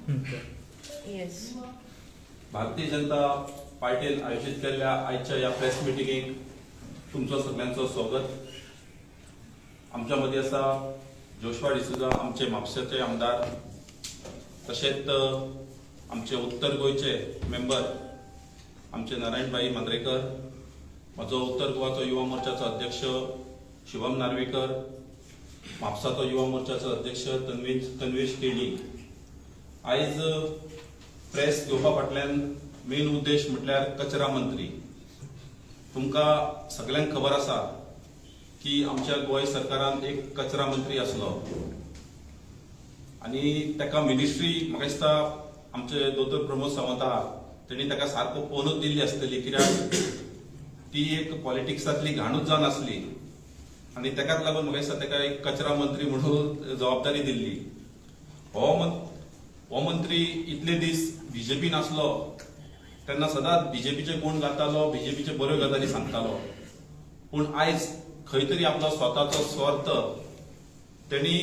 येस. भारतीय जनता पार्टीन आयोजीत केल्ल्या आयच्या ह्या प्रेस मिटिंगेक तुमचो सगळ्यांचो स्वागत. आमच्या मदीं आसा जोशवा डिसुजा, आमचे म्हापशेचे आमदार, तशेंच आमचे उत्तर गोंयचे मेंबर आमचे नारायणभाई मांद्रेकर, म्हजो उत्तर गोवाचो युवा मोर्चाचो अध्यक्ष शुभम नार्वेकर, म्हापसाचो युवा मोर्चाचो अध्यक्ष तन्वेश केणी. आयज प्रेस घेवपा फाटल्यान मेन उद्देश म्हटल्यार कचरा मंत्री. तुमकां सगल्यांक खबर आसा की आमच्या गोंय सरकारान एक कचरा मंत्री आसलो आनी ताका मिनिस्ट्री, म्हाका दिसता आमचे दोतोर प्रमोद सावंत आहा, तेणी ताका सारको पोनूच दिल्ली आसतली, कित्याक ती एक पॉलिटिक्सांतली घाणूच जावन आसली आनी ताकाच लागून म्हाका दिसता ताका एक कचरा मंत्री म्हणून जबाबदारी दिल्ली. हो मंत्री इतले दीस बीजेपीन आसलो तेन्ना सदांच बीजेपीचे गुण गातालो, बीजेपीचे बऱ्यो गजाली सांगतालो. पूण आयज खंय तरी आपलो स्वताचो स्वार्थ तेणी,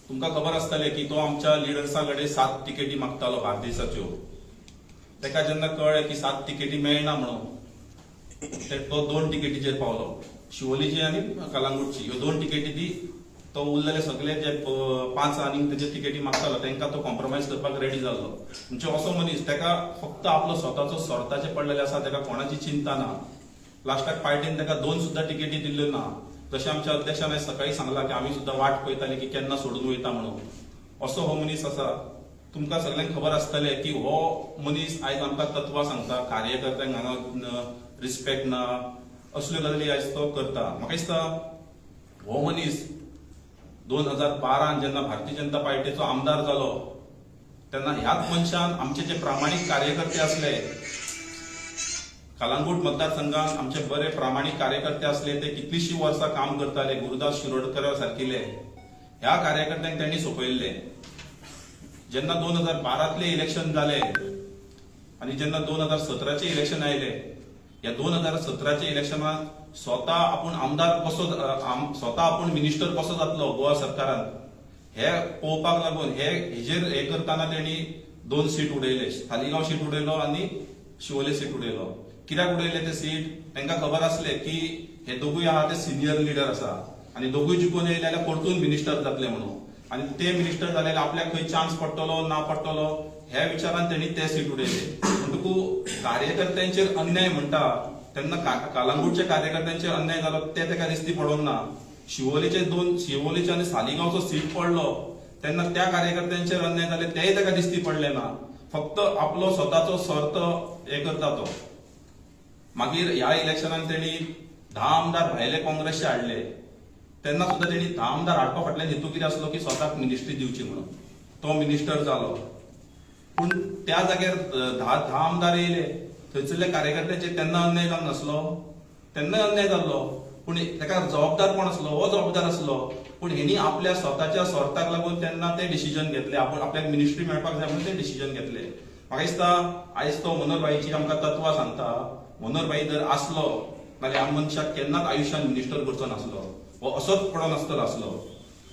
तुमकां खबर आसतलें की तो आमच्या लिडर्सा कडेन सात तिकेटी मागतालो बार्देसाच्यो. ताका जेन्ना कळ्ळें की सात तिकेटी मेळना म्हणून, ते तो दोन तिकेटीचेर पावलो, शिवोलीची आनी कलांगूटची. ह्यो दोन तिकेटी दी तो उरलेले सगळे जे पांच आनी तेजे तिकेटी मागतालो, तांकां तो कॉम्प्रोमायज करपाक रेडी जाल्लो. म्हणजे असो मनीस, ताका फक्त आपलो स्वताचो स्वार्थाचें पडलेलें आसा, ताका कोणाची चिंता ना. लास्टाक पार्टीन ताका दोन सुद्दां तिकेटी दिल्ल्यो ना. जशें आमच्या अध्यक्षान आयज सकाळी सांगला की आमी सुद्दां वाट पळयताली की केन्ना सोडून वयता म्हणून. असो हो मनीस आसा. तुमकां सगल्यांक खबर आसतलें की हो मनीस आयज आमकां तत्वां सांगता, कार्यकर्त्यांक हांगा रिस्पेक्ट ना, असल्यो गजाली आयज तो करता. म्हाका दिसता हो मनीस 2012 जेन्ना भारतीय जनता पार्टीचो आमदार जालो तेन्ना ह्याच मनशान आमचे जे प्रामाणीक कार्यकर्ते आसले, कलांगूट मतदारसंघात आमचे बरे प्रामाणीक कार्यकर्ते असले, ते कितलींशीं वर्सां काम करताले, गुरुदास शिरोडकर सारकिले, ह्या कार्यकर्त्यांक त्यांनी सोंपयल्ले. जेन्ना 2012तले इलेक्शन जाले आणि जेन्ना 2017चे इलेक्शन आयले, ह्या 2017च्या इलेक्शनात स्वता आपूण आमदार कसो, स्वता आपूण मिनिस्टर कसो जातलो गोवा सरकारान हे पळोवपाक लागून हे हेजेर हे करतना तेणी दोन सीट उडयले. सालिगांव सीट उडयलो आनी शिवोले सीट उडयलो. कित्याक उडयले ते सीट? तांकां खबर आसले की हे दोगूय आहा ते सिनियर लिडर आसा आनी दोगूय जिखून येयले जाल्यार परतून मिनिस्टर जातले म्हणून, आनी ते मिनिस्टर जाले जाल्यार आपल्याक खंय चान्स पडटलो ना पडटलो, ह्या विचारान तेणी ते सीट उडयले. म्हणटकूच कार्यकर्त्यांचेर अन्याय म्हणटा तेन्ना कालांगूटच्या कार्यकर्त्यांचेर अन्याय जालो ते ताका दिसती पडोंक ना. शिवोलेचे दोन, शिवोलेचे आनी सालिगांवचो सीट पडलो तेन्ना त्या कार्यकर्त्यांचेर अन्याय जाले तेय ताका दिसती पडले ना. फक्त आपलो स्वताचो स्वार्थ हे करता तो. मागीर ह्या इलेक्शनान तेणी 10 आमदार भायले काँग्रेसचे हाडले तेन्ना सुद्दां तेणी 10 आमदार हाडपा फाटल्यान हेतू कितें आसलो की स्वताक मिनिस्ट्री दिवची म्हणून. तो मिनिस्टर जालो, पूण त्या जाग्यार 10 आमदार येयले, थंयसरल्या कार्यकर्त्यांचेर तेन्ना अन्याय जावन नासलो? तेन्नाय अन्याय जाल्लो. पूण ताका जबाबदार कोण आसलो? हो जबाबदार आसलो. पूण हेणी आपल्या स्वताच्या स्वार्थाक लागून तेन्ना ते डिसिजन घेतले. आपूण आपल्याक मिनिस्ट्री मेळपाक जाय म्हणून ते डिसिजन घेतले. म्हाका दिसता आयज तो मनोहर भाईची आमकां तत्वां सांगता. मनोहर भाई जर आसलो जाल्यार ह्या मनशाक केन्नाच आयुश्यान मिनिस्टर करचो नासलो. हो असोच पडोन आसतलो आसलो.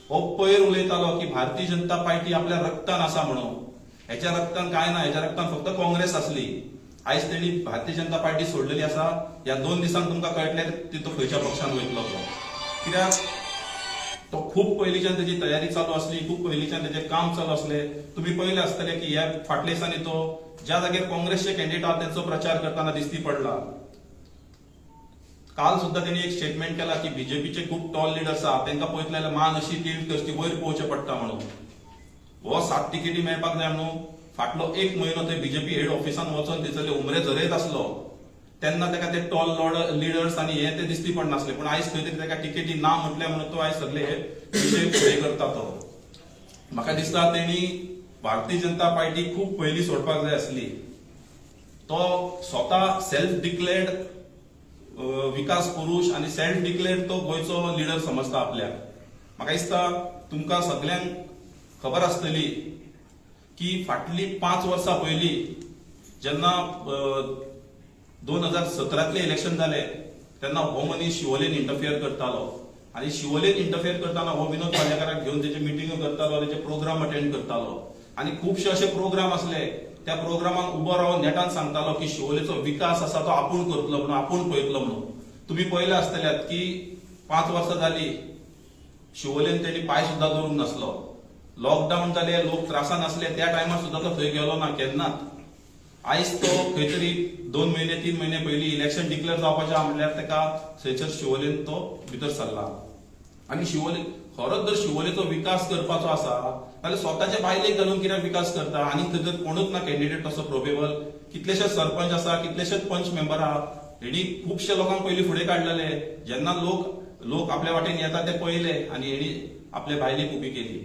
हो पयर उलयतालो की भारतीय जनता पार्टी आपल्या रक्तान आसा म्हणून. हेच्या रक्तान काय ना, हेच्या रक्तान फक्त काँग्रेस आसली. आयज तेणी भारतीय जनता पार्टी सोडलेली आसा. ह्या 2 दिसांक तुमकां कळटलें ती तो खंयच्या पक्षान वयतलो तो, कित्याक तो खूब पयलींच्यान तेजी तयारी चालू आसली, खूब पयलींच्यान तेजें काम चालू आसलें. तुमी पळयलें आसतलें की ह्या फाटल्या दिसांनी तो ज्या जाग्यार काँग्रेसचे कॅन्डिडेट आहात तेंचो प्रचार करतना दिसती पडला. काल सुद्दां तेणी एक स्टेटमेंट केला की बीजेपीचे खूब टॉल लिडर्स आहा, तांकां पळयतले जाल्यार मान अशी टिल्ट करची, वयर पळोवचें पडटा म्हणून. हो सात तिकेटी मेळपाक जाय म्हणून फाटलो एक म्हयनो थंय बीजेपी हेड ऑफिसान वचोन थंयसरले उमरे झरयत आसलो. तेन्ना ताका ते टॉल लिडर्स आनी हे ते दिसती पडनासले. पूण आयज खंय तरी ताका तिकेटी ना म्हटल्या म्हणून तो आयज सगळे हे विशय फुडें करता तो. म्हाका दिसता तेणी भारतीय जनता पार्टी खूब पयलीं सोडपाक जाय आसली. तो स्वता सेल्फ डिक्लेर्ड विकास पुरुष आनी सेल्फ डिक्लेर्ड तो गोंयचो लिडर समजता आपल्याक. म्हाका दिसता तुमकां सगल्यांक खबर आसतली की फाटली 5 वर्सां पयलीं जेन्ना 2017तले इलेक्शन जाले तेन्ना हो मनीस शिवोलेन इंटरफियर करतालो आनी शिवोलेन इंटरफियर करतना हो विनोद पालयेकाराक घेवन तेजे मिटिंगो करतालो, तेजे प्रोग्राम अटेंड करतालो. आनी खुबशे अशे प्रोग्राम आसले, त्या प्रोग्रामाक उबो रावन नेटान सांगतालो की शिवोलेचो विकास आसा तो आपूण करतलो म्हणून, आपूण पळयतलो म्हणून. तुमी पळयलें आसतल्यात की 5 वर्सां जाली, शिवोलेन तेणी पांय सुद्दां दवरूंक नासलो. लॉकडाऊन जाले, लोक त्रासान आसले, त्या टायमार सुद्दां तो थंय गेलो ना केन्नाच. आयज तो खंय तरी 2 म्हयने 3 म्हयने पयलीं इलेक्शन डिक्लेअर जावपाचें आहा म्हणल्यार ताका थंयसर शिवोलेन तो भितर सरला. आनी शिवोले खरोच जर शिवोलेचो विकास करपाचो आसा जाल्यार स्वताच्या बायलेक घालून कित्याक विकास करता? आनी थंय कोणूच ना कॅन्डिडेट तसो प्रोबेबल. कितलेशेच सरपंच आसा, कितलेशेच पंच मेंबर आहा, हेणी खुबशे लोकांक पयलीं फुडें काडलेले. जेन्ना लोक लोक आपल्या वाटेन येता ते पळयले आनी हेणी आपल्या बायलेक उबी केली.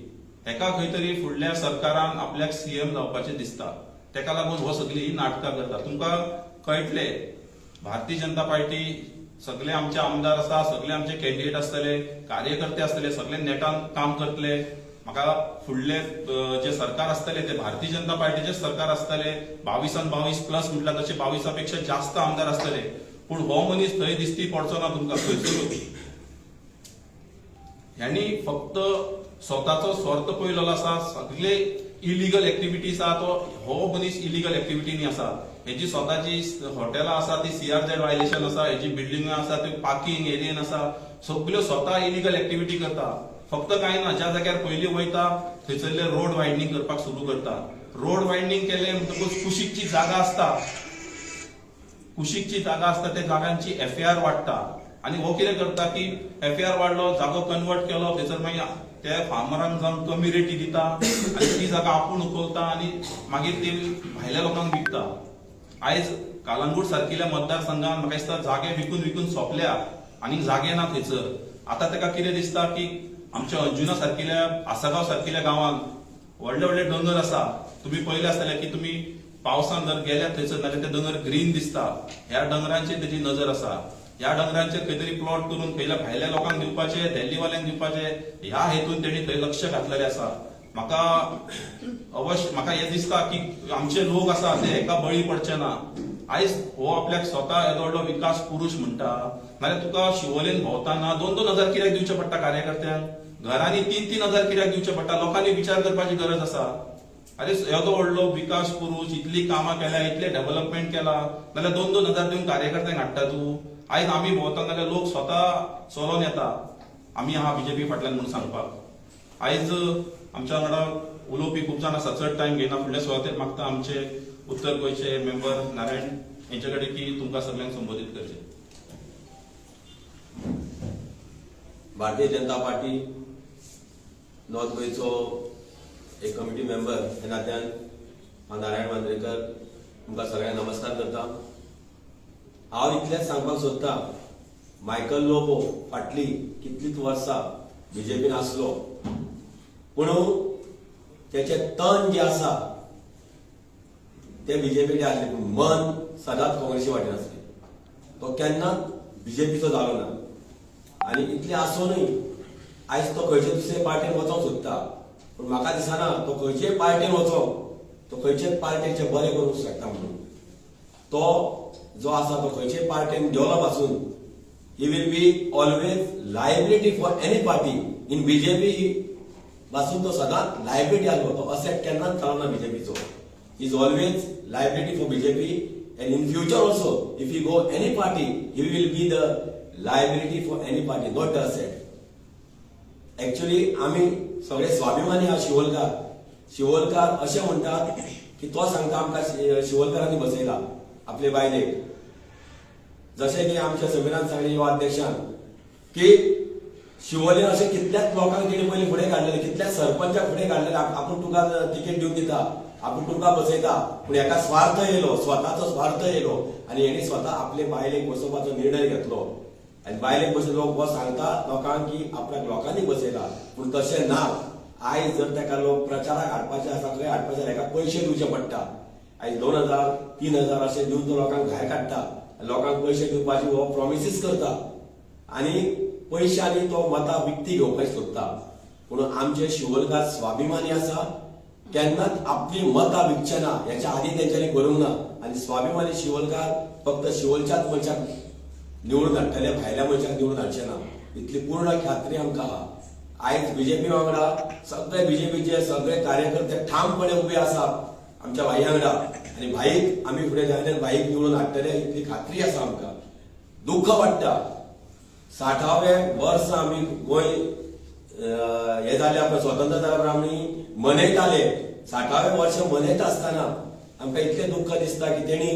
हेका खंय तरी फुडल्या सरकारान आपल्याक सीएम जावपाचें दिसता, तेका लागून हो सगळी ही नाटकां करता. तुमकां कळटले, भारतीय जनता पार्टी सगळे आमचे आमदार आसा, सगळे आमचे कॅन्डिडेट आसतले, कार्यकर्ते आसतले, सगळे नेटान काम करतले. म्हाका फुडले जे सरकार आसतले ते भारतीय जनता पार्टीचे सरकार आसतले. 22 22 प्लस म्हटल्यार तशे 22 पेक्षा जास्त आमदार आसतले. पूण हो मनीस थंय दिसती पडचो ना तुमकां खंयसरूच. ह्यांनी फक्त स्वताचो स्वार्थ पळयलेलो आसा. सगळे इलिगल एक्टिविटीज आहा, तो हो मनीस इलिगल एक्टिविटीनी आसा. हेजी स्वताची हॉटेलां आसा ती सीआरझेड व्हायलेशन आसा. हेजी बिल्डिंगा आसा त्यो पार्किंग एरियन आसा. सगल्यो स्वता इलिगल एक्टिविटी करता. फक्त कांय ना, ज्या जाग्यार पयलीं वयता थंयसरले रोड वायडनींग करपाक सुरू करता. रोड वायडनींग केलें म्हणटकूच कुशीकची जागा आसता, कुशीकची जागा आसता, त्या जागांची एफएआर वाडटा. आनी हो कितें करता की एफएआर वाडलो, जागो कन्वर्ट केलो, थंयसर मागीर त्या फार्मरांक जावन कमी रेटी दिता आनी ती जागा आपूण उखलता आनी मागीर ती भायल्या लोकांक विकता. आयज कालंगूट सारकिल्या मतदारसंघात म्हाका दिसता जागे विकून विकून सोंपल्या आनी जागे ना थंयसर. आतां ताका कितें दिसता की आमच्या अंजुना सारकिल्या, आसागांव सारकिल्या गांवांत व्हडले व्हडले दोंगर आसा. तुमी पळयले आसतले की तुमी पावसान जर गेल्यात थंयसर जाल्यार ते दोंगर ग्रीन दिसता. ह्या दोंगरांचेर तेजी नजर आसा. ह्या दोंगरांचेर खंय तरी प्लॉट करून खंयल्या भायल्या लोकांक दिवपाचे, दिल्लीवाल्यांक दिवपाचे, ह्या हेतून तेणी थंय लक्ष घातलेलें आसा. म्हाका अवश्य म्हाका हें दिसता की आमचे लोक आसा ते हेका बळी पडचे ना. आयज हो आपल्याक स्वता येदो व्हडलो विकास पुरूश म्हणटा, नाल्यार तुका शिवोलेन भोंवतना 2-2 हजार कित्याक दिवचे पडटा कार्यकर्त्यांक? घरांनी 3-3 हजार कित्याक दिवचे पडटा? लोकांनी विचार करपाची गरज आसा. अरे, येदो व्हडलो विकास पुरूश, इतली कामां केल्या, इतले डेव्हलपमेंट केला, नाल्यार 2-2 हजार दिवन कार्यकर्त्यांक हाडटा तूं? आयज आमी भोंवता जाल्यार लोक स्वता चलोन येता, आमी आहा बीजेपी फाटल्यान म्हणून सांगपाक. आयज आमच्या वांगडा उलोवपी खूब जाण आसा. चड टायम घेयना. फुडल्या सुवातेर मागता आमचे उत्तर गोंयचे मेंबर नारायण हेंचे कडेन की तुमकां सगल्यांक संबोधीत करचे. भारतीय जनता पार्टी नॉर्थ गोंयचो एक कमिटी मेंबर ह्या नात्यान हांव नारायण मांद्रेकर तुमकां सगळ्यांक नमस्कार करता. हांव इतलेंच सांगपाक सोदता, मायकल लोबो फाटली कितलींच वर्सां बीजेपीन आसलो, पूण तेचें तन जें आसा तें बीजेपीचें आसलें, पूण मन सदांच काँग्रेसी वाटेन आसलें. तो केन्नाच बीजेपीचो जालो ना. आनी इतलें आसूनय आयज तो खंयचे दुसरे पार्टेन वचोंक सोदता, पूण म्हाका दिसना तो खंयचेय पार्टेन वचोंक तो खंयचेच पार्टेचे बरें करूंक शकता म्हणून. तो जो आसा तो खंयचेय पार्टेन गेलो पासून he will be always liability for any party. In BJP पासून तो सदांच लायबिलिटी आसलो, तो असेट केन्नाच जालो ना बीजेपीचो. Is always liability for BJP and in future also, if he go any party, he will be the liability for any party, not the asset. Actually आमी सगळे स्वाभिमानी आहा शिवोलकार. शिवोलकार अशें म्हणटात की तो सांगता आमकां शिवोलकारांनी बसयला आपले बायलेक. जशें की आमच्या समीरान सांगलें, युवा अध्यक्षान, की शिवोले अशें कितल्याच लोकांक तेणी पयलीं फुडें काडलेले, कितल्याच सरपंचाक फुडें काडलेले, आपूण तुका तिकेट दिवन दिता, आपूण तुमकां बसयता. पूण हेका स्वार्थ येयलो, स्वताचो स्वार्थ येयलो आनी हेणी स्वता आपले बायलेक बसोवपाचो निर्णय घेतलो. आनी बायलेक बसयलो, हो सांगता लोकांक की आपल्याक लोकांनी बसयला, पूण तशें ना. आयज जर ताका लोक प्रचाराक हाडपाचे आसा, खंय हाडपाचे जाल्यार हेका पयशे दिवचे पडटा. आयज 2000 3000 अशें दिवन तो लोकांक भायर काडटा. लोकांक पयशे दिवपाची हो प्रॉमिसीस करता आनी पयशांनी तो मतां विकती घेवपाक सोदता. पूण आमचे शिवोलकार स्वाभिमानी आसा, केन्नाच आपली मतां विकचे ना. हेच्या आदी तेंच्यांनी करूंक ना. आनी स्वाभिमानी शिवोलकार फक्त शिवोलच्याच मनशाक निवडून हाडटले, भायल्या मनशाक निवडून हाडचे ना, इतली पूर्ण खात्री आमकां आहा. आयज बीजेपी वांगडा सगळे बीजेपीचे सगळे कार्यकर्ते ठामपणे उबे आसा आमच्या भाई वांगडा आनी भाईक आमी फुडें जायना भाईक निवडून हाडटले इतली खात्री आसा आमकां. दुःख वाडटा, 60वें वर्स आमी गोंय हे जालें, आपलें स्वतंत्र जाल्या उपरांत आमी मनयताले. 60वें वर्स मनयता आसतना आमकां इतलें दुःख दिसता की तेणी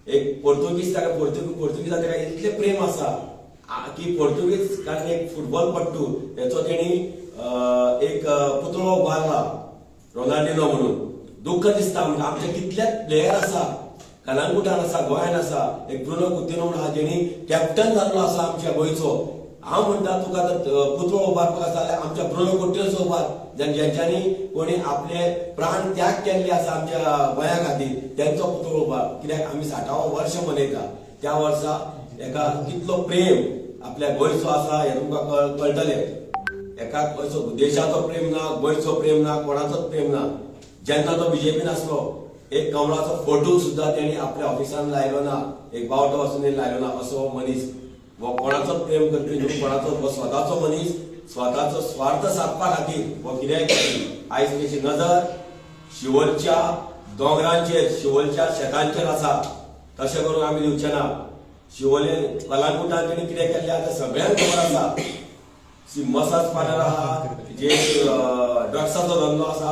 एक पोर्तुगीज, ताका पोर्तुगीजा ताका इतलें प्रेम आसा की पोर्तुगीज, कारण एक फुटबॉल पट्टू हेचो तेणी एक पुतळो उबारला रोनाल्डिनो म्हणून. दुःख दिसता आमकां. आमचे कितलेच प्लेयर आसा, कलंगुटान आसा, गोंयान आसा, एक ब्रुनो कुतिनो म्हणून आहा जेणी कॅप्टन जाल्लो आसा आमच्या गोंयचो. हांव म्हणटा, तुका जर पुतळो उबारपाक आसा जाल्यार आमच्या ब्रुनो कुतिनोचो उबार, ज्यांच्यानी कोणी आपले प्राण त्याग केल्ले आसा आमच्या गोंया खातीर, तेंचो पुतळो उबार. कित्याक आमी 60वं वर्ष मनयता, त्या वर्सा एका कितलो प्रेम आपल्या गोंयचो आसा हें तुमकां कळटलें. एका गोंयचो, देशाचो प्रेम ना, गोंयचो प्रेम ना, कोणाचोच प्रेम ना. जेन्ना तो बीजेपीन आसलो, एक कमळाचो फोटो सुद्धा त्यांनी आपल्या ऑफिसान लायलो ना, एक बावटो वचून लायलो ना. असो हो मनीस हो कोणाचोच प्रेम करपी न्हू, कोणाचो. हो स्वताचो मनीस, स्वताचो स्वार्थ सादपा खातीर हो कितेंय करपी. आयज तेची नजर शिवोलच्या दोंगरांचेर, शिवोलच्या शेतांचेर आसा. तशें करून आमी दिवचे ना. शिवोले कलांगुटान तेणी कितें केल्लें आतां सगळ्यांक खबर आसा. मसाज पार्लर आहा, जे ड्रग्साचो धंदो आसा,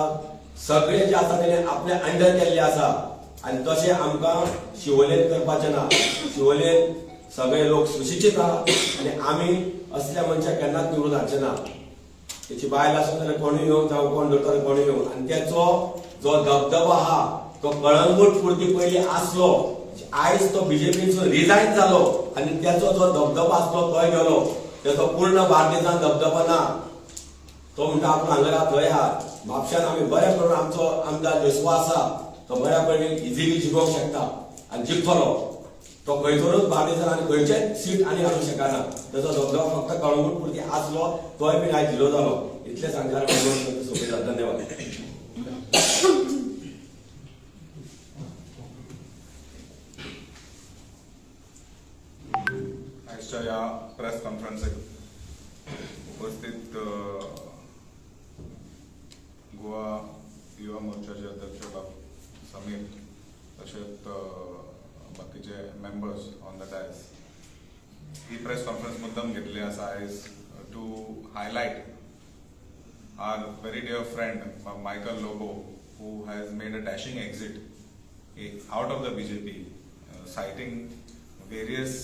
सगळे जे आसा तेणे आपले अंडर केल्ले आसा. आनी तशें आमकां शिवोलेन करपाचें ना. शिवोलेन सगळे लोक सुशिक्षीत आहा आनी आमी असल्या मनशाक केन्नाच निवडून हाडचे ना. तेची बायल आसूं जाल्यार कोणूय येवं, जावं कोण धरता जाल्यार कोणूय येवं. आनी तेचो जो दबदबो आहा तो कळंगूट पुरती पयलीं आसलो. आयज तो बीजेपीसून रिजायन जालो आनी तेचो जो दबदबो आसलो तोय गेलो. तेचो पूर्ण बार्देसान दबदबो ना. तो म्हणटा आपूण हांगा आहा, थंय आहा. म्हापशान आमी बऱ्या करून आमचो आमदार जोशुआ आसा, तो बऱ्या पैकी इजिली जिखोवंक शकता आनी जिखतलो तो. खंयसरूच बार्देसान आनी खंयचेच सीट आनी हाडूंक शकना. तेचो दबदबो फक्त कळंगूट पुरती आसलो, तोय बीन आयज झिरो जालो. इतलें सांगता सोंपयता. धन्यवाद. आयच्या ह्या प्रेस कॉन्फरन्सीक उपस्थित गोवा युवा मोर्चाचे अध्यक्ष बाब समीर, तशेंच बाकीचे members on the Dias, he press conference मुद्दम घेतली आसा आयज to highlight our very dear friend Michael Lobo, who has made a dashing exit out of the BJP, citing various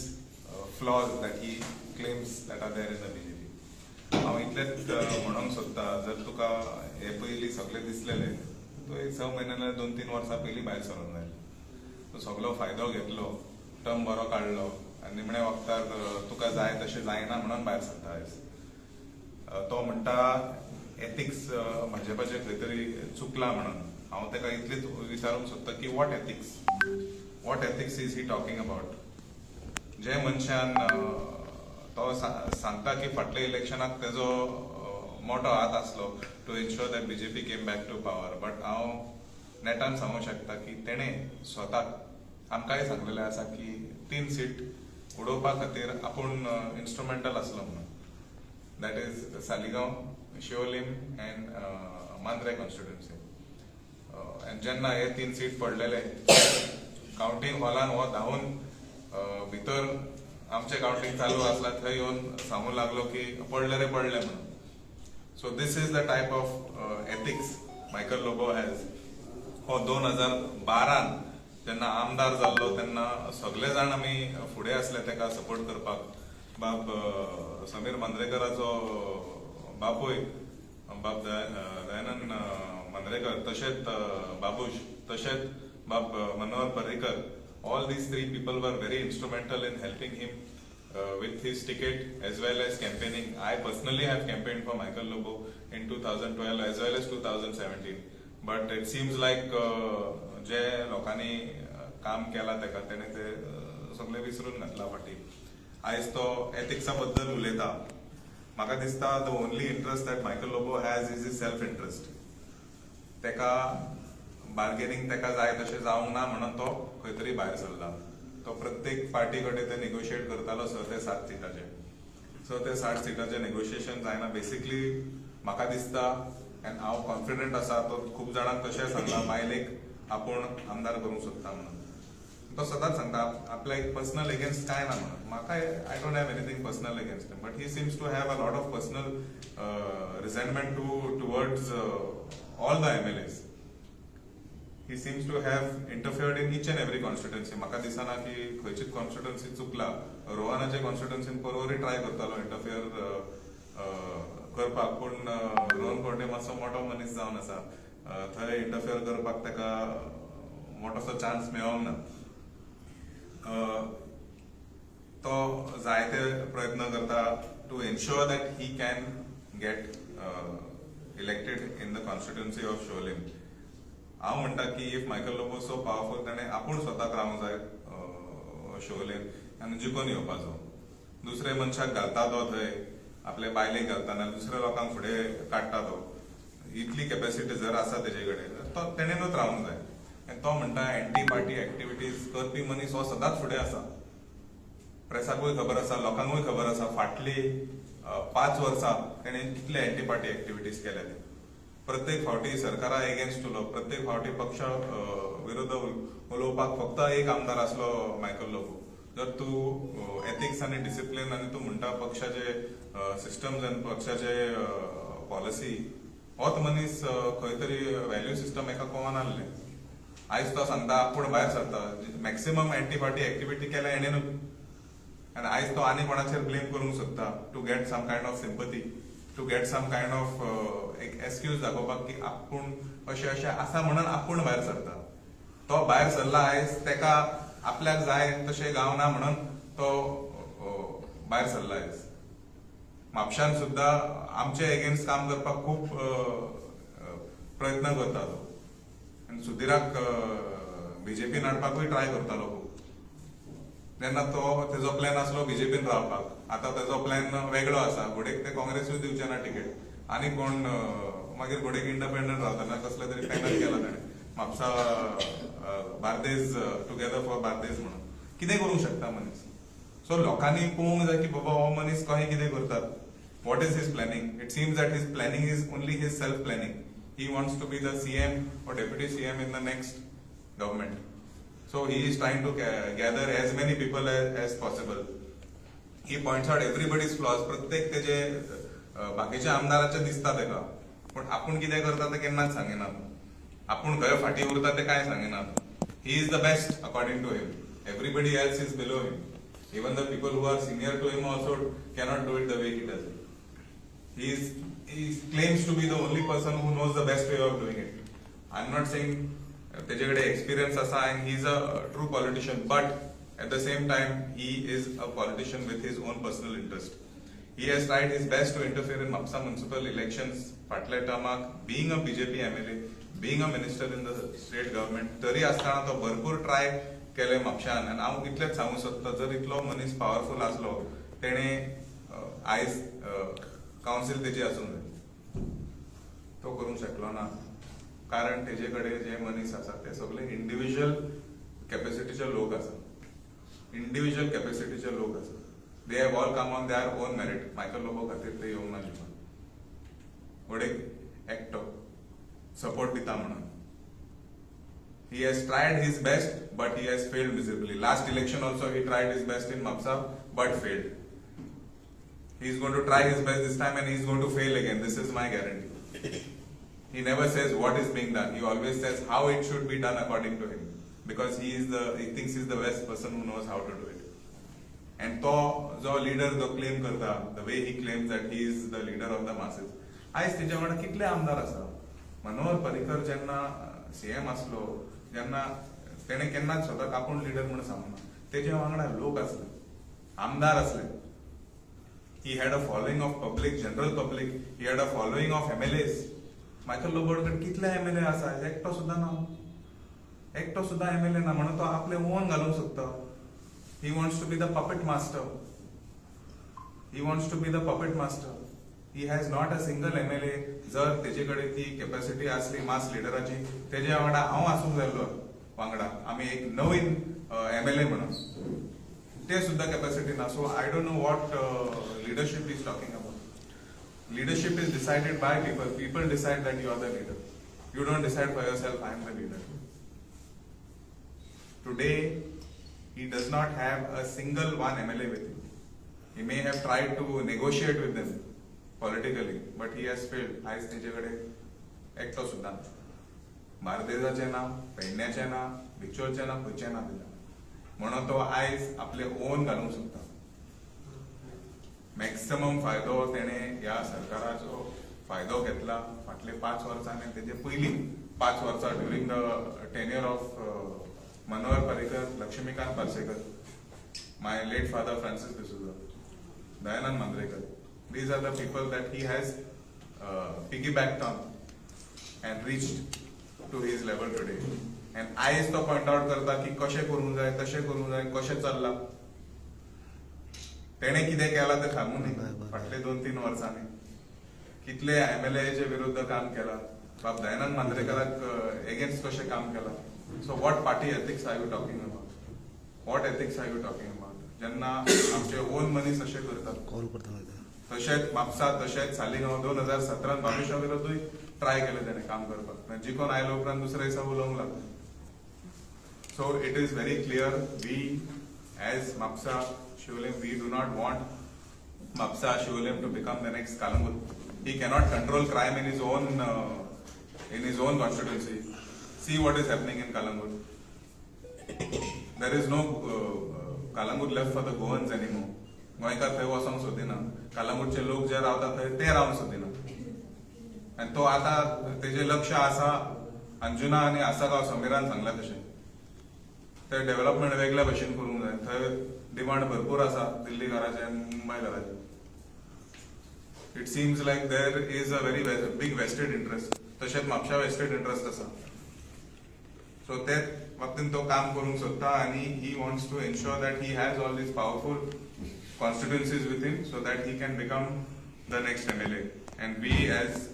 flaws that he claims that are there in the BJP. हांव इतलेंच म्हणूंक सोदता, जर तुका हे पयलीं सगळें दिसलेलें, तो एक 6 म्हयने नाल्यार 2-3 वर्सां पयलीं भायर सरोंक जाय. तो सगलो फायदो घेतलो, टर्म बरो काडलो आनी निमण्या वक्तार तुका जाय तशें जायना म्हणून भायर सरता आयज. तो म्हणटा एथिक्स भाजपाचे खंय तरी चुकला म्हणून. हांव ताका इतलेंच विचारूंक सोदता की what ethics is he talking about? जे मनशान तो सांगता की फाटल्या इलेक्शनाक तेजो मोठो हात आसलो to ensure that BJP came back to power, but हांव नेटान सांगूंक शकता की तेणें स्वताक आमकांय सांगलेलें आसा की तीन सीट उडोवपा खातीर आपूण इन्स्ट्रुमेंटल आसलो म्हणून, that is Saligao, Siolim and Mandrem constituency. And जेन्ना हे तीन सीट पडलेले, काउंटींग हॉलान हो धांवून भितर आमचे काउंटींग चालू आसला थंय येवन सांगूंक लागलो की पडले रे पडले म्हणून. So this is the type of ethics Michael Lobo has. हो 2012न जेन्ना आमदार जाल्लो तेन्ना सगळे जाण आमी फुडें आसले ताका सपोर्ट करपाक. बाब समीर मांद्रेकराचो बापूय बाब दयानंद मांद्रेकर, तशेंच बाबूश, तशेंच बाब Manohar Parrikar, all these three people were very instrumental in helping him with his ticket as well as campaigning. I personally have campaigned for Michael Lobo in 2012 as well as 2017. But it seems like जे लोकांनी काम केला तेका, तेणे ते सगळे विसरून घातला फाटीं. आयज तो एथिक्सा बद्दल उलयता. म्हाका दिसता the only interest that Michael Lobo has is his self interest. तेका बार्गेनिंग तेका जाय तशें जावंक ना म्हणून तो खंय तरी भायर सरला. तो प्रत्येक पार्टी कडेन ते नेगोशिएट करतालो 6 ते 7 सिटाचे. सो ते 60 सिटाचे नेगोशिएशन जायना. बेसिकली म्हाका दिसता आनी हांव कॉन्फिडंट आसा, तो खूब जाणांक तशें सांगला, बायलेक आपूण आमदार करूंक सोदता म्हणून. तो सदांच सांगता आपल्या एक पर्सनल एगेन्स्ट काय ना म्हणून. म्हाका, I don't have anything personal against him, but he seems to have a lot of personal resentment towards all the MLAs. He seems to have interfered in each and every constituency. म्हाका दिसना की खंयचीच constituency चुकला. रोहनाचे कॉन्स्टिट्युन्सीन परवरी try करतालो interfere करपाक, पूण रोहन खंवटे मातसो मोटो मनीस जावन आसा, थंय इंटरफियर करपाक ताका मोटोसो चान्स मेळोंक ना. तो जायते प्रयत्न करता to ensure that he can get elected in the constituency of Siolim. हांव म्हणटा की if Michael Lobo so powerful, ताणें आपूण स्वताक रावंक जाय शिवोलेम आनी जिखून येवपाचो. दुसरे मनशाक घालता तो थंय, आपले बायलेक घालता ना, दुसऱ्या लोकांक फुडें काडटा तो. इतली कॅपॅसिटी जर आसा तेजे कडेन, तो तेणेनूच रावंक जाय. आनी तो म्हणटा, एंटी पार्टी एक्टिविटीज करपी मनीस हो सदांच फुडें आसा. प्रेसाकूय खबर आसा, लोकांकूय खबर आसा, फाटली 5 वर्सां तेणें कितले एंटी पार्टी एक्टिविटीज केल्या ते. प्रत्येक फावटी सरकारा एगेन्स्ट उलोवप, प्रत्येक फावटी पक्ष विरुद्ध उलोवपाक फक्त एक आमदार आसलो मायकल लोबो. जर तूं एथिक्स आनी डिसिप्लीन आनी तूं म्हणटा पक्षाचे सिस्टम्स आनी पक्षाचे पॉलिसी, होच मनीस खंय तरी व्हॅल्यू सिस्टम एका कोमान आहले. आयज तो सांगता आपूण भायर सरता. मॅक्सिमम एंटी पार्टी एक्टिविटी केल्या हेणेनूच आनी आयज तो आनी कोणाचेर ब्लेम करूंक सोदता to get some kind of sympathy, to get some kind of एक एक्सक्यूज दाखोवपाक की आपूण अशें अशें आसा म्हणून आपूण भायर सरता. तो भायर सरला आयज, तेका आपल्याक जाय तशें गावना म्हणून तो भायर सरला. आयज म्हापशान सुद्दां आमचे एगेन्स्ट काम करपाक खूब प्रयत्न करता तो आनी सुधीराक बीजेपीन हाडपाकूय ट्राय करतालो खूब. तेन्ना तो तेजो प्लॅन आसलो बीजेपीन रावपाक. आतां तेजो प्लॅन वेगळो आसा. घोडेक ते काँग्रेसूय दिवचे ना तिकेट आनी कोण मागीर घोडेक इंडिपेंडंट रावता ना, कसले तरी पॅनल केला ताणें, म्हापसा बार्देज, टुगेदर फॉर बार्देज म्हणून. कितें करूंक शकता मनीस? सो लोकांनी पळोवंक जाय की बाबा हो मनीस कशें कितें करतात, what is his planning. It seems that his planning is only his self planning. He wants to be the CM or deputy CM in the next government. So he is trying to gather as many people as possible. He points out everybody's flaws. प्रत्येक तेजे बाकीच्या आमदाराचे दिसता तेका, पूण आपूण कितें करता तें केन्नाच सांगिना. आपूण खंय फाटीं उरता तें कांय सांगिना. He is the best according to him. Everybody else is below him. Even the people who are senior to him also cannot do it the way he does it. He claims to be the only person who knows the best way of doing it. I'm not saying तेजे कडेन experience आसा and he is a true politician, but at the same time he is a politician with his own personal interest. He has tried his best to interfere in Mapsa municipal elections फाटल्या टर्माक. Being a BJP MLA, being a minister in the state government, तरी आसतना तो भरपूर try केले म्हापशान. आनी हांव इतलेंच सांगूंक सोदता, जर इतलो मनीस पावरफूल आसलो, तेणें आयज कावन्सील तेजी आसूंक जाय. तो करूंक शकलो ना, कारण तेजे कडेन जे मनीस आसा ते सगळे इंडिव्हिज्युअल कॅपॅसिटीचे लोक आसा, इंडिव्हिज्युअल कॅपॅसिटीचे लोक आसा. They have all come on their own merit. Michael Lobo खातीर ते येवंक ना जिवन. वडेक एकटो सपोर्ट दिता म्हणून. He has tried his best, but he has failed miserably. Last election also he tried his best in Mapsa, but failed. He is going to try his best this time and he is going to fail again. This is my guarantee. He never says what is being done. He always says how it should be done according to him. Because he thinks he is the best person who knows how to do it. And तो जो leader जो claim करता, the way he claims that he is the leader of the masses, आयज तेच्या वांगडा कितले आमदार आसा? मनोहर पर्रीकर जेन्ना सीएम आसलो तेन्ना तेणें केन्नाच स्वताक आपूण लिडर म्हणून सांगना. तेच्या वांगडा लोक आसले, आमदार आसले. He had a following of public, general public. He had a following of MLAs. Michael Lobo कडेन कितले एमएलए आसा? एकटो सुद्दां ना, एकटो सुद्दां एमएलए ना. म्हणून तो आपले ओन घालूंक सोदता. He wants to be the puppet master. He wants to be the puppet master. He has not a single MLA. जर तेजे कडेन ती कॅपॅसिटी आसली मास लिडराची, तेजे वांगडा हांव आसूंक जाय आसलो. वांगडा आमी एक नवीन एमएलए म्हणून. ते सुद्धा कॅपॅसिटी ना. So I don't know what leadership is talking about. Leadership is decided by people. People decide that you are the leader. You don't decide for yourself, I am the leader. Today he does not have a single one MLA with him. He may have tried to negotiate with them politically, but he has failed. आयज तेजे कडेन एकटो सुद्दां ना. बार्देजाचें ना, पेडण्याचें ना, बिचोलचें ना, खंयचें ना तेजें. म्हणून तो आयज आपले ओन घालूंक सोदता. मॅक्सिमम फायदो तेणे ह्या सरकाराचो फायदो घेतला फाटले 5 वर्सां आनी तेजे पयलीं 5 वर्सां during the tenure of Manohar Parrikar, Laxmikant Parsekar, my late father Francis D'Souza, Dayanand Mandrekar. These are the people that he has piggybacked on and reached to his level today. And आयज तो point out करता की कशें करूंक जाय, तशें करूंक जाय, कशें चल्लां. तेणें कितें केलां तें सांगू न्ही. फाटले 2-3 वर्सांनी कितले एमएलएचे विरुद्ध काम केलां, बाब दयानंद मांद्रेकराक एगेन्स्ट कशें काम केलां. So what party ethics are you talking about? What ethics are you talking about? जेन्ना आमचे ओन मनीस अशें करतात. कॉल करता मागीर. तशेंच म्हापसा, तशेंच सालिगांव 2017 बाबेशा विरुद्धूय ट्राय केलें तेणें काम करपाक. जिखोन आयले उपरांत दुसऱ्या दिसा उलोवंक लागलो. So it is very clear, we as Mapusa Siolim, we do not want Mapusa Siolim to become the next Calangute. He cannot control crime in his own constituency. See what is happening in Calangute. There is no Calangute left for the Goans anymore. गोंयकार थंय वचोंक सोदिना. कालंगूटचे लोक जे रावता थंय ते रावंक सोदिना. आनी तो आतां तेजें लक्ष आसा अंजुना आनी आसागांव. समीरान सांगलां तशें ते डेव्हलपमेंट वेगळ्या भशेन करूंक जाय. थंय डिमांड भरपूर आसा दिल्ली घराचे आनी मुंबय घराचे. It seems like there is a very big vested interest. तशेंच म्हापशा वेस्टेड इंट्रस्ट आसा. सो ते बाबतीन तो काम करूंक सोदता आनी he wants to ensure that he has all these powerful constituencies with him so that he can become the next MLA. And we as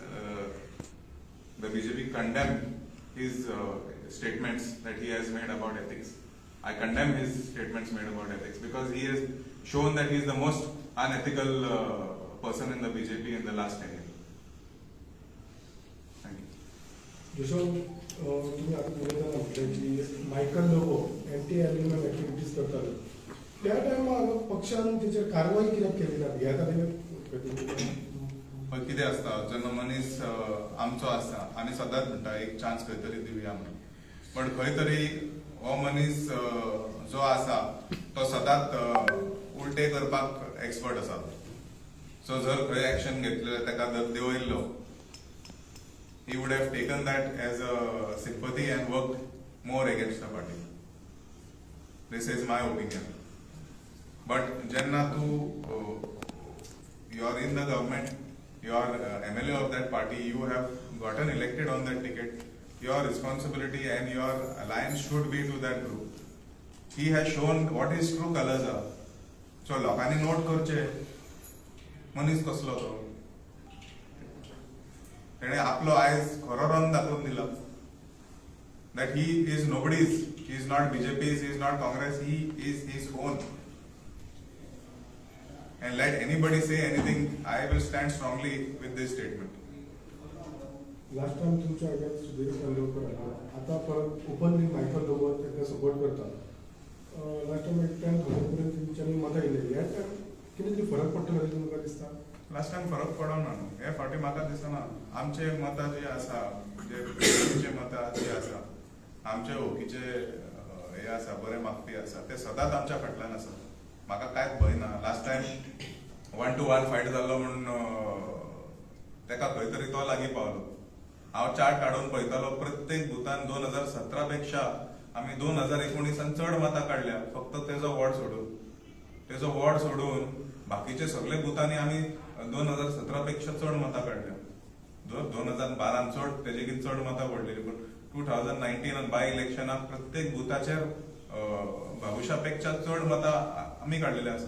the BJP condemn his statements that he has made about ethics. I condemn his statements made about ethics because he has shown that he is the most unethical person in the BJP in the last 10 years. Thank you. जशो तुम्ही आता उलयतना म्हटलें की Michael Lobo anti animal activities करताले त्या टायमार पक्षान तेचेर कारवाई कित्याक केली ना? भियेता ते? पळय कितें आसता, जेन्ना मनीस आमचो आसता, आमी सदांच म्हणटा एक चान्स खंय तरी दिवया म्हणून. बट खंय तरी हो मनीस जो आसा तो सदांच उल्टे करपाक एक्सपर्ट आसा. सो जर खंय एक्शन घेतलें, ताका जर देंवयल्लो, he would have taken that as a sympathy and worked more against the party. This is my opinion. But जेन्ना तूं you are in the government, you are MLA of that party, you have gotten elected on that ticket, your responsibility and your alliance should be to that group. He has shown what his true colors are. So लोकांनी note करचे मनीस कसलो तो. तेणे आपलो आयज खरो रंग दाखोवन दिला that he is nobody's. He is not BJP's, he is not Congress, he is his own. And let anybody say anything, I will stand strongly with this statement. Last time तुमच्या against Sudhir Kalelkar आलो, आता परत openly Michael Lobo ताका support करता. Last time एक 10,000 पर्यंत तुमच्यांनी मतां येयले. ह्या टायम कितें तरी फरक पडटलो अशें तुमकां दिसता? लास्ट टायम फरक पडना न्हू हे फावटी म्हाका दिसना. आमचे मतां जी आसा, जे बीजेपीचे मतां जी आसा, आमचे ओकीचे हे आसा, बरे मागपी आसा, ते सदांच आमच्या फाटल्यान आसा. म्हाका कांयच भंय ना. Last time 1 to 1 fight जाल्लो म्हूण तेका खंय तरी तो लागीं पावलो. हांव चार्ट काडून पळयतालो, प्रत्येक बुथान 2017 पेक्षा आमी 2019 चड मतां काडल्या. फक्त तेजो वॉर्ड सोडून, तेजो वॉर्ड सोडून बाकीचे सगळे बुथांनी आमी 2017 पेक्षा चड मतां काडल्या. 2012 चड, तेजेकीन चड मतां पडलेली, पूण 2019 बाय इलेक्शनाक प्रत्येक बुथाचेर बाबुशा पेक्षा चड मतां आमी काडलेले आसा.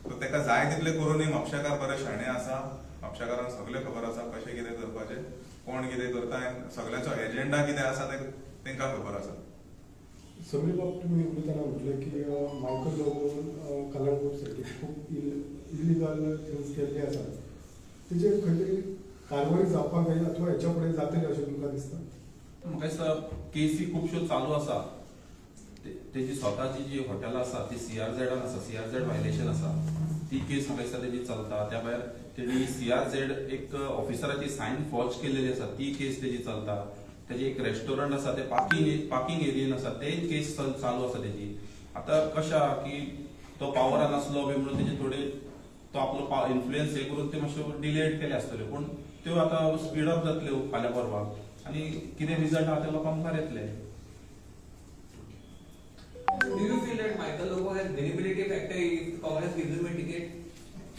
सो तेका जाय तितले करूनय म्हापशेकार बरे शाणे आसा. म्हापशेकारांक सगळें खबर आसा कशें कितें करपाचें, कोण कितें करता आनी सगळ्याचो एजेंडा कितें आसा तें तांकां खबर आसा. समीर बाब, तुमी उलयतना म्हटलें की मायकल लोबोन कलंगूट सारकी खूब इलिगल थिंग्स केल्ली आसात. तेजेर खंय तरी कारवाय जावपाक जाय अथवा हेच्या फुडें जातली अशें तुमकां दिसता? म्हाका दिसता केसी खुबश्यो चालू आसा. तेजी स्वताची जी हॉटेलां आसा ती सीआरझेडान आसा, सीआरझेड व्हायलेशन आसा, ती केस म्हाका दिसता तेजी चलता. त्या भायर तेणी सीआरझेड एक ऑफिसराची सायन फॉर्ज केलेली आसा, ती केस तेजी चलता. तेजे एक रेस्टॉरंट आसा, ते पार्किंग एरियेन आसा, ते केस चालू आसा तेजी. आतां कशें आहा की तो पावरान आसलो बी म्हणून तेजे थोडे तो आपलो इन्फ्लुएन्स हे करून ते मातश्यो डिलेड केले आसतल्यो, पूण त्यो आतां स्पीड अप जातल्यो फाल्यां परवा आनी कितें रिजल्ट आहा ते लोकां मुखार येतले. Do you feel that Michael Lobo has winnability factor if Congress gives him a ticket?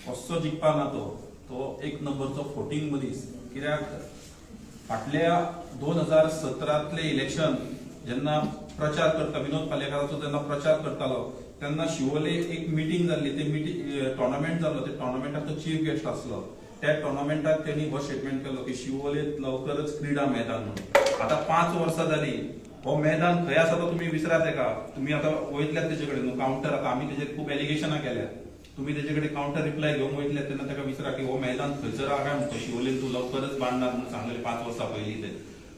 कसो जिखपा ना तो, तो एक नंबरचो फोटींग मनीस. कित्याक फाटल्या 2017तले इलेक्शन जेन्ना प्रचार करता विनोद पालयेकाराचो जेन्ना प्रचार करतालो तेन्ना शिवोले एक मिटींग जाल्ली, ते मिटींग टोर्नामेंट जाल्लो, ते टोर्नामेंटाक तो चीफ गेस्ट आसलो. त्या टोर्नामेंटाक तेणी हो स्टेटमेंट केलो की शिवोलेत लवकरच क्रीडा मैदान म्हणून. आतां 5 वर्सां जाली, हो मैदान खंय आसा तो तुमी विसरात तेका. तुमी आतां वयतल्यात तेजे कडेन न्हू कावंटर, आतां आमी तेजेर खूब एलिगेशनां केल्या, तुमी तेजे कडेन कावंटर रिप्लाय घेवन वयतले तेन्ना ताका विचारा की हो मैदान खंयसर आहा काय म्हणतो, शिवोलेन तूं लवकरच बांदणार म्हणून सांगलें 5 वर्सां पयलीं. ते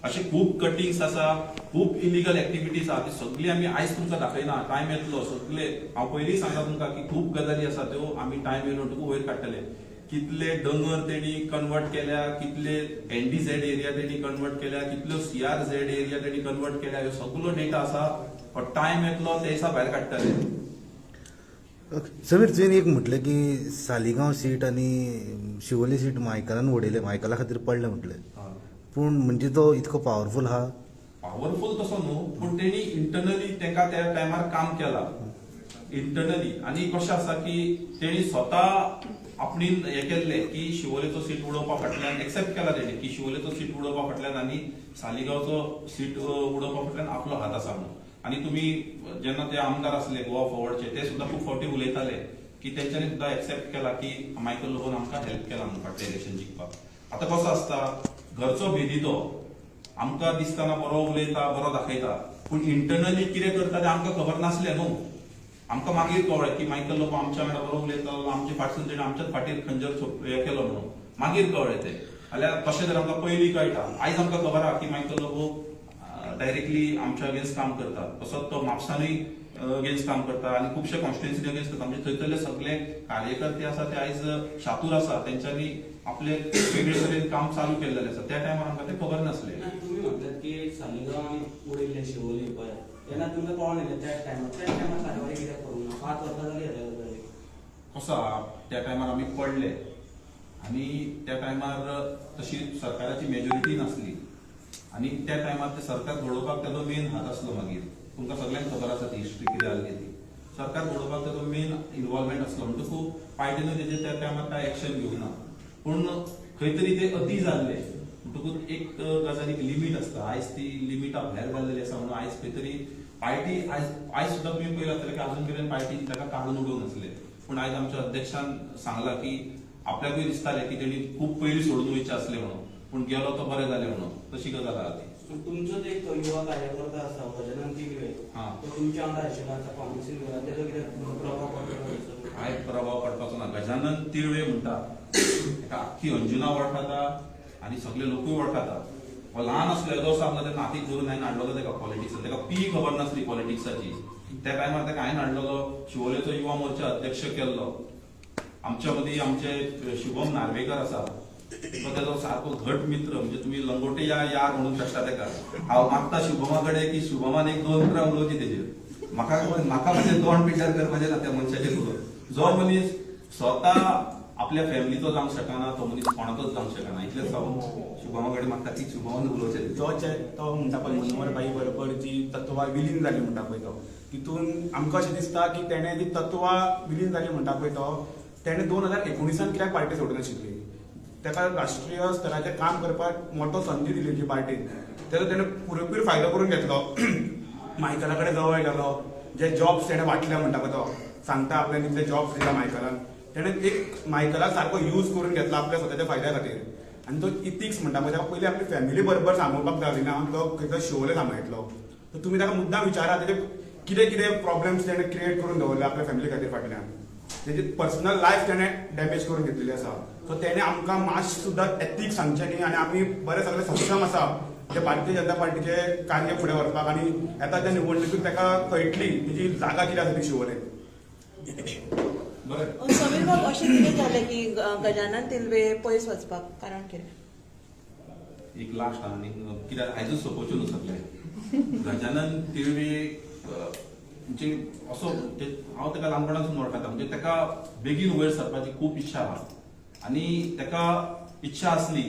अशे खूब कटिंग्स आसा, खूब इलिगल एक्टिविटीज आहा, ती सगळी आमी आयज तुमकां दाखयना, टायम येतलो सगळे. हांव पयलीं सांगता तुमकां की खूब गजाली आसा त्यो आमी टायम येयलो म्हणटकूच वयर काडटले. कितले दोंगर तेणी कन्वर्ट केल्या, कितले एनडीझेड एरिया तेणी कन्वर्ट केल्या, कितल्यो सीआरझेड एरिया तेणी कन्वर्ट केल्या, ह्यो सगलो डेटा आसा. पण टायम येतलो ते दिसा भायर काडटले. ओके. समीर, तुवें एक म्हटलें की सालिगांव सीट आनी शिवोली सीट मायकलान उडयले, मायकला खातीर पडलें म्हटलें, पूण म्हणजे तो इतको पावरफूल आहा? पावरफूल तसो न्हू, पूण तेणी इंटरनली तेका त्या टायमार काम केला इंटरनली. आनी कशें आसा की तेणी स्वता आपणेन हें केल्लें की शिवोलेचो सीट उडोवपा फाटल्यान एक्सेप्ट केला तेणी की शिवोलेचो सीट उडोवपा फाटल्यान आनी सालिगांवचो सीट उडोवपा फाटल्यान आपलो हात आसा म्हणून. आनी तुमी जेन्ना ते आमदार आसले गोवा फॉवर्डचे, ते सुद्दां खूब फावटी उलयताले की तेंच्यांनी सुद्दां एक्सेप्ट केला की मायकल लोबोन आमकां हेल्प केला म्हणून फाटलें इलेक्शन जिखपाक. आतां कसो आसता, घरचो भेदी तो आमकां दिसतना बरो उलयता, बरो दाखयता, पूण इंटरनली कितें करता तें आमकां खबर नासलें न्हू. आमकां मागीर कळ्ळें की मायकल लोबो आमच्या वांगडा बरो उलयतालो, आमचे फाटसून तेणें आमच्याच फाटीर खंजर हें केलो म्हणून मागीर कळ्ळें तें. जाल्यार तशें जर आमकां पयलीं कळटा, आयज आमकां खबर आहा की मायकल लोबो डायरेक्टली आमच्या अगेन्स्ट काम करता, तसोच तो म्हापसानूय अगेन्स्ट काम करता आनी खुबशे कॉन्स्टिट्युन्सी अगेन्स्ट करता. म्हणजे थंयसरले सगळे कार्यकर्ते आसा ते आयज शातूर आसा, तेंच्यांनी आपले वेगळे तरेन काम चालू केल्लें आसा. त्या टायमार आमकां तें खबर नासलें. ना, तुमी म्हणटात की सालिगांव आनी उडयल्ले शिवोली पळय, तेन्ना तुमकां कळोन येयलें त्या टायमार, त्या टायमार कारवाय कित्याक करूंक ना? 5 वर्सां जाली ह्या गजालीक. कसो आहा, त्या टायमार आमी पडले आनी त्या टायमार तशी सरकाराची मेजॉरिटी नासली आनी त्या टायमार ते सरकार घडोवपाक ताजो मेन हात आसलो. मागीर तुमकां सगळ्यांक खबर आसा ती हिस्ट्री कितें जाल्ली ती. सरकार घडोवपाक ताजो मेन इन्वॉल्वमेंट आसलो म्हणटकूच पार्टीनूय तेजेर त्या टायमार कांय एक्शन घेवंक ना. पूण खंय तरी ते अती जाल्ले म्हणटकूच एक गजालीक लिमीट आसता, आयज ती लिमिटा भायर जाल्लेली आसा म्हणून आयज खंय तरी पार्टी आयज सुद्दां तुमी पळयलां आसतलें की अजून मेरेन पार्टीन ताका काडून उडोवंक नासले. पूण आयज आमच्या अध्यक्षान सांगलां की आपल्याकूय दिसतालें की तेणी खूब पयलीं सोडून वयचें आसलें म्हणून, पूण गेलो तो बरें जालें म्हणून, तशी गजाल आहा ती. पूण तुमचोच एक युवा कार्यकर्ता आसा गजानन तिगवे, तो तुमच्या वांगडा आशिल्लो, आतां काँग्रेसीन गेला, तेजो कितें प्रभाव पडटलो थंयसर? कांय प्रभाव पडपाचो ना. गजानन तिळवे म्हणटा ताका आख्खी अंजुना वळखता आनी सगळे लोकूय वळखता. हो ल्हान आसलो येदो आसलो तेन्ना हातीक धरून हांवें हाडलेलो ताका पॉलिटिक्सान. ताका पी खबर नासली पॉलिटिक्साची. त्या टायमार ताका हांवें हाडलेलो, शिवोलेचो युवा मोर्चा अध्यक्ष केल्लो. आमच्या मदीं आमचे शुभम नार्वेकर आसा, तो तेजो सारको घट मित्र, म्हणजे तुमी लंगोटे या यार म्हणूंक शकता ताका. हांव मागता शुभमा कडेन की शुभमान एक दोन उतरां उलोवची तेजेर. म्हाका म्हाका म्हणजे तोंड पिड्ड्यार करपाचें ना त्या मनशाचेर उलोवन. जो मनीस स्वता आपल्या फॅमिलीचो जावंक शकना तो मनीस कोणाचोच जावंक शकना. इतलेंच हांव शुभमा कडेन मागता की शुभमान उलोवचें. जो तो म्हणटा पळय मनोहर भाई बरोबर जी तत्वां विलीन जाली म्हणटा पळय तो, तितून आमकां अशें दिसता की तेणें जी तत्वां विलीन जाली म्हणटा पळय तो, तेणें 2019 कित्याक पार्टी सोडूंक नाशिल्ली? ताका राष्ट्रीय स्तराचेर काम करपाक मोठो संदी दिली पार्टीन, तेजो तेणें पुरेपूर फायदो करून घेतलो. मायकला कडेन जवळ गेलो, जे जॉब्स तेणें वांटले म्हणटा पळय तो सांगता आपल्यान इतले जॉब्स दिला मायकलान, तेणें एक मायकलाक सारको यूज करून घेतला आपल्या स्वताच्या फायद्या खातीर. आनी तो इथिक्स म्हणटा पळय, ताका पयलीं आपली फॅमिली बरोबर सांबाळपाक जाली ना, तो खंयचो शिवोले सांबाळटलो. तर तुमी ताका मुद्दाम विचारा तेजे कितें कितें प्रॉब्लम्स तेणें क्रिएट करून दवरले आपल्या फॅमिली खातीर. फाटल्यान तेजी पर्सनल लायफ तेणें डॅमेज करून घेतलेली आसा. सो तेणें आमकां मातशें सुद्दां एथीक सांगचें न्ही. आनी आमी बरे सगळे सक्षम आसा जे भारतीय जनता पार्टीचे कार्य फुडें व्हरपाक आनी येता त्या निवडणुकीत ताका कळटली तेजी जागा कितें आसा ती शिवोलेन. बरें. समीर बाब, अशें कितें जालें की गजानन तिलवे पयस वचपाक कारण कितें? एक लास्ट आनी कित्याक आयजूच सोंपोवचें न्हू सगळें. गजानन तिळवे म्हणजे असो हांव ताका ल्हानपणासून वळखता. म्हणजे ताका बेगीन वयर सरपाची खूब इच्छा आहा आनी ताका इच्छा आसली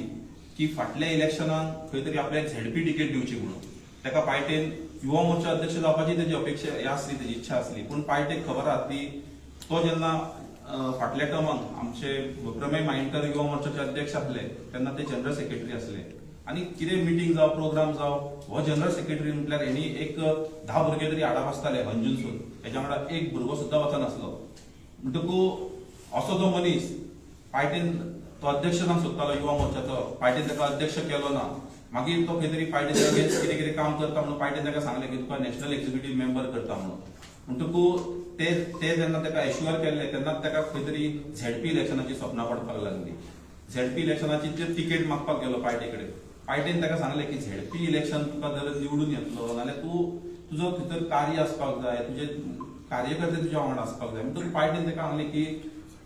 की फाटल्या इलेक्शनाक खंय तरी आपल्याक झेडपी तिकेट दिवची म्हणून. ताका पार्टेन युवा मोर्चा अध्यक्ष जावपाची तेजी अपेक्षा हे आसली, तेजी इच्छा आसली. पूण पार्टेक खबर आहा ती तो जेन्ना फाटल्या टर्माक आमचे प्रमेय मायणकर युवा मोर्चाचे अध्यक्ष आसले तेन्ना ते जनरल सेक्रेटरी आसले आनी कितें मिटींग जावं, प्रोग्राम जावं, हो जनरल सेक्रेटरी म्हटल्यार हेणी एक 10 भुरगे तरी हाडप आसताले हंजूनसून. हेच्या वांगडा एक भुरगो सुद्दां वचनासलो. म्हणटकू असो जो मनीस पार्टीन तो अध्यक्ष जावंक सोदतालो युवा मोर्चाचो, पार्टीन ताका अध्यक्ष केलो ना. मागीर तो खंय तरी पार्टीन अगेन्स्ट कितें कितें काम करता म्हणून पार्टीन ताका सांगलें की तुका नॅशनल एक्झिक्युटीव मेंबर करता म्हणून. म्हणटकू ते ते जेन्ना ताका एश्युअर केल्ले तेन्ना ताका खंय तरी झेडपी इलेक्शनाची सपनां पडपाक लागली. झेडपी इलेक्शनाची ते तिकेट मागपाक गेलो पार्टी कडेन. पार्टीन ताका सांगलें की झेडपी इलेक्शन तुका जर निवडून येतलो जाल्यार तूं तुजो भितर कार्य आसपाक जाय, तुजे कार्यकर्ते तुज्या वांगडा आसपाक जाय. म्हणटकूच पार्टीन ताका सांगलें की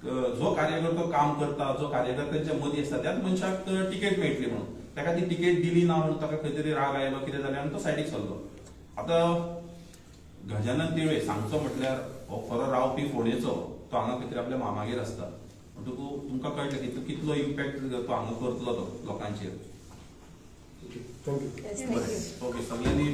जो कार्यकर्तो काम करता, जो कार्यकर्त्यांच्या मदीं आसता, त्याच मनशाक तिकेट मेळटली म्हणून. ताका ती तिकेट दिली ना म्हणून ताका खंय तरी राग आयलो, कितें जालें आनी तो सायडीक सरलो. आतां गजानन तिळवे सांगचो म्हटल्यार हो खरो रावपी फोंडेचो. तो हांगा खंय तरी आपल्या मामागेर आसता. म्हणटकूच तुमकां कळटलें की तो कितलो इम्पॅक्ट तो हांगा करतलो तो लोकांचेर. Thank you. Yes, thank you. Okay, सगळ्यांनी.